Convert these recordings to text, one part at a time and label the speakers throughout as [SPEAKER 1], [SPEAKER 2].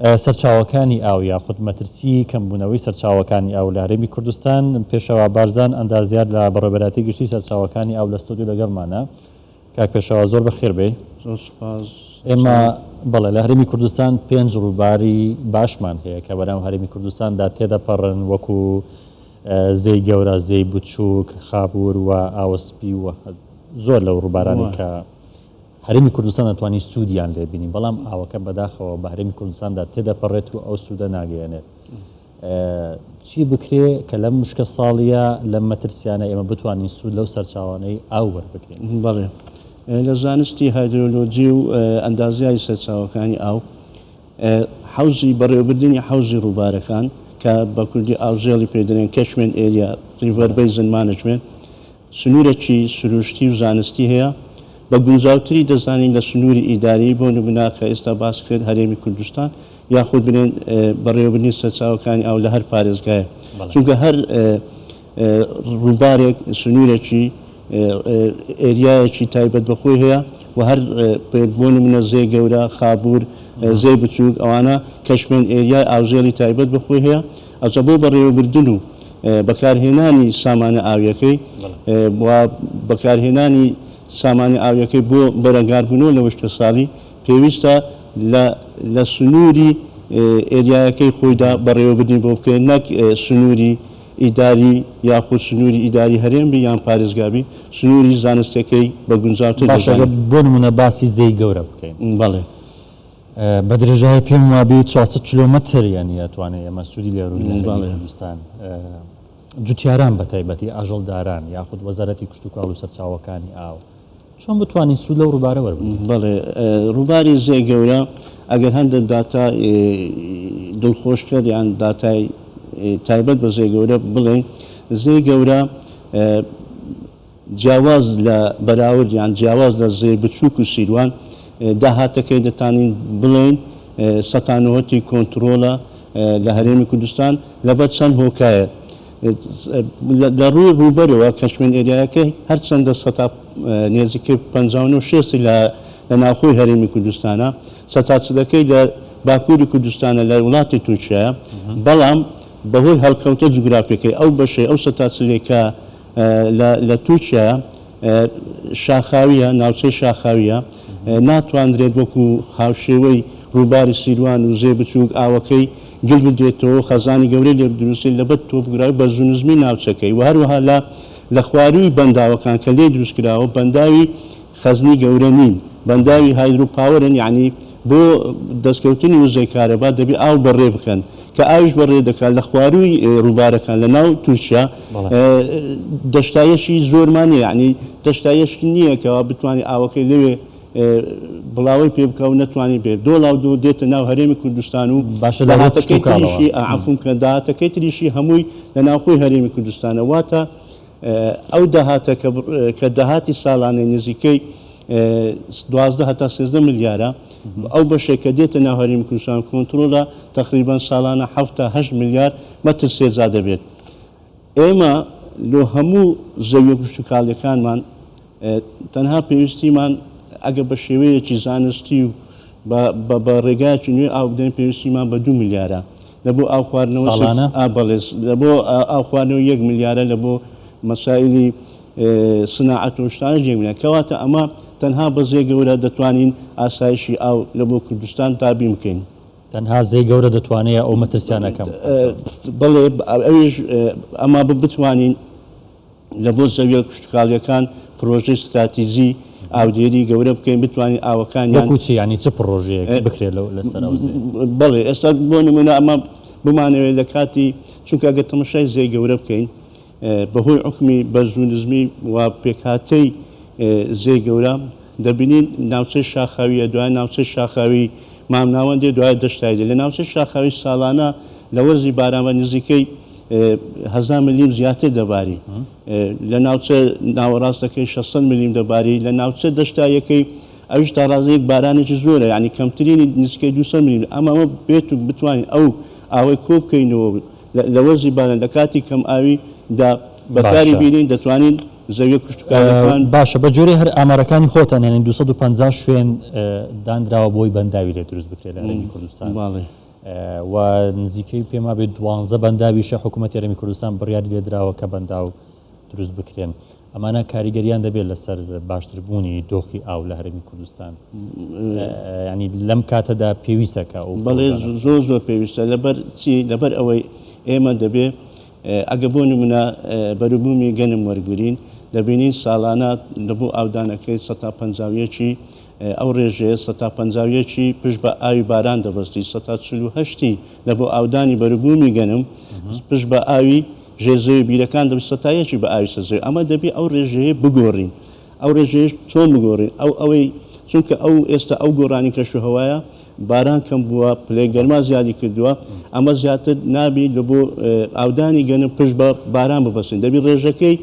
[SPEAKER 1] سەرچاوەکانی ئاو یاخود مەترسی کەمبوونەوەی سەرچاوەکانی ئاو لە هەرێمی کوردستان. پێشەوا بارزان ئەندازیار لە بەڕێوەبەرایەتی گشتی سەرچاوەکانی ئاو لە ستۆدیۆ لەگەڵمانە. کاک پێشەوا زۆر بەخێر بێی.
[SPEAKER 2] زۆر سوپاس.
[SPEAKER 1] ئێمە بەڵێ لە هەرێمی کوردستان پێنج ڕووباری باشمان هەیە کە بەناو هەرێمی کوردستاندا تێدەپەڕن وەکو زێی گەورە، زێی بچووک، خابوور و ئاوەسپی و زۆر لەو ڕووبارانەی کە هەرێمی کوردستان دەتوانی سوودیان لێ بینی، بەڵام ئاوەکە بەداخەوە بە هەرێمی کوردستاندا تێدەپەڕێت و ئەو سوودە ناگەیەنێت. چی بکرێ کە لەم وشکە ساڵیە لەم مەترسیانە ئێمە بتوانین سوود لەو سەرچاوانەی ئاو وەربگرین؟
[SPEAKER 2] بەڵێ لە زانستی هایدرۆلۆجی و ئەندازیاری سەرچاوەکانی ئاو حەوزی بەڕێوەبردنی حەوزی ڕووبارەکان کە بە کوردی ئاوزێڵی پێ دەڵێن Catchment Area River Basin Management سنوورێکی سروشتی و زانستی هەیە، بە گونجاوتری دەزانین لە سنووری ئیداری، بۆ نموونە کە ئێستا باس کرد هەرێمی کوردستان یاخود بلێن بەڕێوەبردنی سەرچاوەکانی ئاو لە هەر پارێزگایەک، چونکە هەر ڕووبارێک سنوورێکی ئێریایەکی تایبەت بە خۆی هەیە و هەر بۆ نموونە زێ گەورە، خابوور، زێی بچووک ئەوانە کەشمێن ئێریای ئاوزێڵی تایبەت بە خۆی هەیە، ئەوجا بۆ بەڕێوەبردن و بەکارهێنانی سامانە ئاوییەکەی و بەکارهێنانی سامانە ئاوییەکەی بۆ بەرەنگاربوونەوە لە وشکەساڵی پێویستە لە لە سنووری ئێریایەکەی خۆیدا بەڕێوەبردنی بۆ بکرێت نەک سنووری ئیداری یاخود سنووری ئیداری هەرێم بی یان پارێزگا بی سنووری زانستیەکەی بە گونجاوتر
[SPEAKER 1] باشە
[SPEAKER 2] دەزانین.
[SPEAKER 1] بۆ نموونە باسی زێی گەورە بکەین.
[SPEAKER 2] بەڵێ.
[SPEAKER 1] بە درێژایی پێم وابی 400 کیلۆمەتر یانی ئەتوانێ ئێمە سوودی لێ وەربگرین لە هەرێمی کوردستان جوتیاران بە تایبەتی ئاژەڵداران یاخود وەزارەتی کشتوکاڵ و سەرچاوەکانی ئاو چۆن بتوانین سوود لەو ڕووبارە وەربگرین؟
[SPEAKER 2] بەڵێ ڕووباری زێ گەورە ئەگەر هەندێک داتا دڵخۆشکەر یان داتای تایبەت بە زێ گەورە بڵێین زێ گەورە جیاواز لە بەراورد یان جیاواز لە زێ بچووک و سیروان، داهاتەکەی دەتانین بڵێین سەتا نۆهەتی کۆنترۆڵە لە هەرێمی کوردستان لەبەر چەند هۆکایەک. لە ڕووی ڕووبەرەوە catchment area یەکەی هەرچەندە سەتا نێزیکەی 59 شێستی لە لە ناوخۆی هەرێمی کوردستانە، سەتا چلەکەی لە باکووری کوردستانە لە وڵاتی تورکیایە، بەڵام بەهۆی هەڵکەوتە جوگرافیەکەی ئەو بەشەی ئەو سەتا چلەی کە لە تورکیا شاخاوییە، ناوچەی شاخاوییە، ناتواندرێت وەکو هاوشێوەی ڕووباری سیروان و زێ بچووک ئاوەکەی گل بدرێتەوە و خەزانی گەورەی لێ بدروسترێت لەبەر تۆپگراوی بەرز و نزمی ناوچەکەی و هەروەها لە لە خوارووی بەنداوەکان کە لێی دروستکراوە بەنداوی خەزنی گەورە نین بەنداوی hydro power ن یانی بۆ دەستکەوتنی وزەی کارەبا دەبێ ئاو بەڕێ بکەن کە ئاویش بەڕێ دەکات لە خوارووی ڕووبارەکان لە ناو تورکیا دەشتایەشی زۆرمان نیە یانی دەشتایەشی نییە کەوا بتوانێت ئاوەکەی لەوێ بڵاوەی پێ بکا و نەتوانێت بێ دۆڵاو دۆ دێتە ناو هەرێمی کوردستان و
[SPEAKER 1] باشە لە ڕووی
[SPEAKER 2] داهاتەکەی
[SPEAKER 1] کشتوکاڵەوە
[SPEAKER 2] تریشی عەفوم کە داهاتەکەی تریشی هەمووی لە ناوخۆی هەرێمی کوردستانە واتە ئەو داهاتە کە داهاتی ساڵانەی نزیکەی 12 هەتا 13 ملیارە، ئەو بەشەی کە دێتە ناو هەرێمی کوردستان کۆنترۆڵە تەقریبەن ساڵانە حەفت تا هەشت ملیار مەتر سێجا دەبێت. ئێمە لۆ هەموو زەویە کشتوکاڵیەکانمان تەنها پێویستیمان ئەگەر بە شێوەیەکی زانستی و بە ڕێگایەکی نوێ ئاو بدەین پێویستیمان بە دوو ملیارە لە بۆ ئاو خواردنەوە
[SPEAKER 1] ساڵانە؟
[SPEAKER 2] ئا بەڵێ لە بۆ ئاو خواردنەوە یەک ملیارە لە بۆ مەسائیلی سناعەت و شتانەش یەک ملیار کەواتە ئەمە تەنها بە زێ گەورە دەتوانین ئاسایشی ئاو لە بۆ کوردستان دابین بکەین.
[SPEAKER 1] تەنها زێ گەورە دەتوانێ ئەو مەترسیانە کەم بکاتەوە؟
[SPEAKER 2] بەڵێ ئەویش ئەما بتوانین لە بۆ زەویە کشتوکاڵیەکان پرۆژەی ستراتیجی ئاودێری گەورە بکەین بتوانین ئاوەکانیان.
[SPEAKER 1] وەکو چی یانی چ پڕۆژەیەک بکرێت لەو لەسەر ئەو زێ؟
[SPEAKER 2] بەڵێ ئێستا بۆ نمونە ئەمە بمانەوێت لە کاتی چونکە ئەگەر تەمەشای زێی گەورە بکەین بەهۆی عوکمی بەرز و نزمی و پێکهاتەی زێی گەورە دەبینین ناوچەی شاخاوییە دوای ناوچەی شاخاوی مامناوەندێ دوای دەشتایی دێ لە ناوچەی شاخاوی ساڵانە لە وەرزی باران بە نزیکەی هەزار ملیم زیاتر دەباری لە ناوچە ناوەڕاستەکەی 600 ملیم دەباری لە ناوچە دەشتاییەکەی ئەویش تا ڕادەیەک بارانێکی زۆرە یعنی کەمترینی نزیکەی 200 ملیم ئەمە ئەمە بێت و بتوانین ئەو ئاوەی کۆ بکەینەوە لە وەرزی باران لە کاتی کەم ئاوی دا بەکاری
[SPEAKER 1] باشە.
[SPEAKER 2] بینین دەتوانین زەویە کشتوکاڵیەکان.
[SPEAKER 1] باشە بە گوێرەی هەر ئامارەکانی خۆتان یانی 250 شوێن دانراوە بۆی بەنداوی لێ دروست بکرێت لە هەرێمی کوردستان.
[SPEAKER 2] بەڵێ.
[SPEAKER 1] و نزیکەی پێم وابێت دوانزە بەنداویشە حکوومەتی هەرێمی کوردستان بڕیاری لێدراوە کە بەنداو دروست بکرێن. ئەمانە کاریگەریان دەبێت لەسەر باشتربوونی دۆخی ئاو لە هەرێمی کوردستان؟ یانی لەم کاتەدا پێویستە کە ئەو
[SPEAKER 2] بەڵێ زۆر زۆر پێویستە. لەبەر چی؟ لەبەر ئەوەی ئێمە دەبێ ئەگە بۆ نمونە بەروبوومی گەنم وەرگرین دەبینین ساڵانە لە بۆ ئاودانەکەی 151 ی ئەو ڕێژەیە 151 ی پشت بە ئاوی باران دەبەستی، 48% ی لە بۆ ئاودانی بەروبوومی گەنم پشت بە ئاوی ژێر زەوی بیرەکان دەبەستی، 1% ی بە ئاوی سەر زەوی. ئەمە دەبێ ئەو ڕێژەیە بگۆڕین. ئەو ڕێژەیەش چۆن بگۆڕین؟ ئەو ئەوەی چونکە ئەو ئێستا ئەو گۆڕانی کەشوهەوایە باران کەم بووە، پلەی گەرما زیادی کردووە، ئەمە زیاتر نابی لە بۆ ئاودانی گەنم پشت بە باران ببەستین، دەبی ڕێژەکەی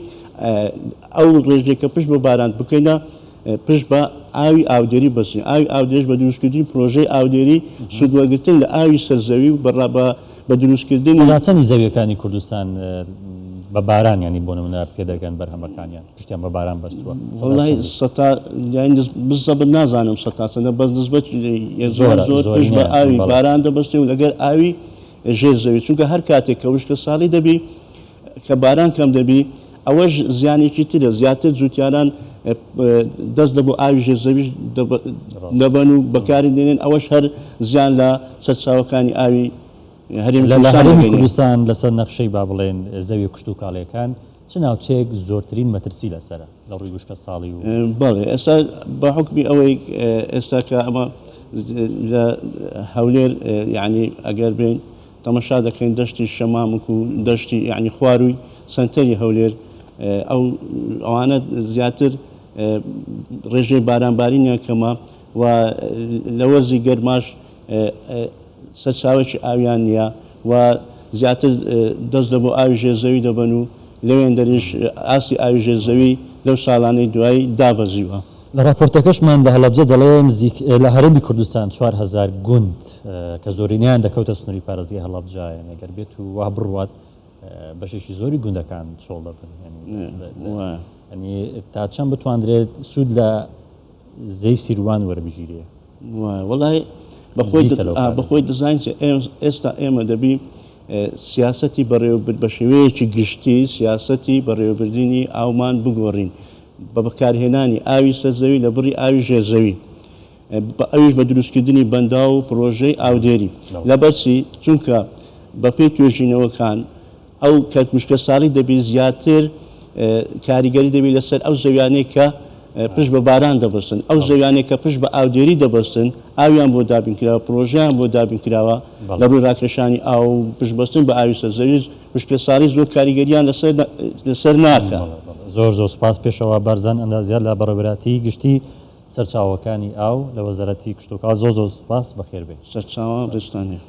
[SPEAKER 2] ئەو ڕێژەی کە پشت بە باران بکەینە پشت بە ئاوی ئاودێری ببەستین، ئاوی ئاودێریش بە دروستکردنی پرۆژەی ئاودێری سوودوەرگرتن لە ئاوی سەرزەوی و بە دروستکردنی.
[SPEAKER 1] سەدا چەندی زەویەکانی کوردستان بە باران یانی بۆ نمونە پێدەگەن بەرهەمەکانیان؟ پشتیان بە باران بەستووە.
[SPEAKER 2] وەڵای سەتا یانی بزەبت نازانم سەتا چەندە بەس نسبەت زۆر زۆر پشت بە ئاوی باران دەبەستێ و لەگەر ئاوی ژێر زەوی چونکە هەر کاتێک کە وشکە ساڵی دەبی کە باران کەم دەبی ئەوەش زیانێکی ترە زیاتر جوتیاران دەست دەبۆ ئاوی ژێر زەویش دەبەن و بەکاری دێنن ئەوەش هەر زیان لە سەرچاوەکانی ئاوی هەرێمی
[SPEAKER 1] لە هەرێمی کوردستان لەسەر نەخشەی با بڵێن زەوی کشتوکاڵیەکان چ ناوچەیەک زۆرترین مەترسی لەسەرە لە ڕووی وشکەساڵی و.
[SPEAKER 2] بەڵێ ئێستا بە حوکمی ئەوەی ئێستا کە ئەمە لە هەولێر یانی ئەگەر بێین تەمەشا دەکەین دەشتی شەمامک و دەشتی یانی خوارووی سەنتەری هەولێر ئەو ئەوانە زیاتر ڕێژەی بارانبارینیان کەمە و لە وەرزی گەرماش سەرچاوەیەکی ئاویان نییە و زیاتر دەست دەبۆ ئاوی ژێر زەوی دەبەن و لەوێندەریش ئاستی ئاوی ژێر زەوی لەو ساڵانەی دوایی دابەزیوە.
[SPEAKER 1] لە ڕاپۆرتەکەشمان لە هەڵەبجە دەڵێ نزیک لە هەرێمی کوردستان 4000 گوند کە زۆرینەیان دەکەوتە سنووری پارێزگای هەڵەبجە یانی گەر بێت و وا بڕوات بەشێکی زۆری گوندەکان چۆڵ دەبن یانی تا چەند بتواندرێت سوود لە زێی سیروان وەربگیرێ؟
[SPEAKER 2] وایە وەڵای بەخۆی
[SPEAKER 1] نزیکە لەو پارێزگا.
[SPEAKER 2] بەخۆی دەزانین چ ئێستا ئێمە دەبی سیاسەتی بەڕێوەبرد بە شێوەیەکی گشتی سیاسەتی بەڕێوەبردنی ئاومان بگۆڕین بە بەکارهێنانی ئاوی سەر زەوی لە بڕی ئاوی ژێر زەوی ئەویش بە دروستکردنی بەنداو و پڕۆژەی ئاودێری لەبەر چی چونکە بەپێی توێژینەوەکان ئەو کە وشکەساڵی دەبی زیاتر کاریگەری دەبی لەسەر ئەو زەویانەی کە پشت بە باران دەبەستن، ئەو زەویانەی کە پشت بە ئاودێری دەبەستن ئاویان بۆ دابین کراوە، پرۆژەیان بۆ دابین کراوە لە ڕووی ڕاکێشانی ئاو و پشت بەستن بە ئاوی سەر زەوی، وشکەساڵی زۆر کاریگەریان لەسەر لەسەر ناکا.
[SPEAKER 1] زۆر زۆر سوپاس پێشەوا بارزان ئەندازیار لە بەڕێوەبەرایەتی گشتی سەرچاوەکانی ئاو لە وەزارەتی کشتوکاڵ زۆر زۆر سوپاس بەخێربێی.
[SPEAKER 2] سەرچاوە ڕێزتان هەیە.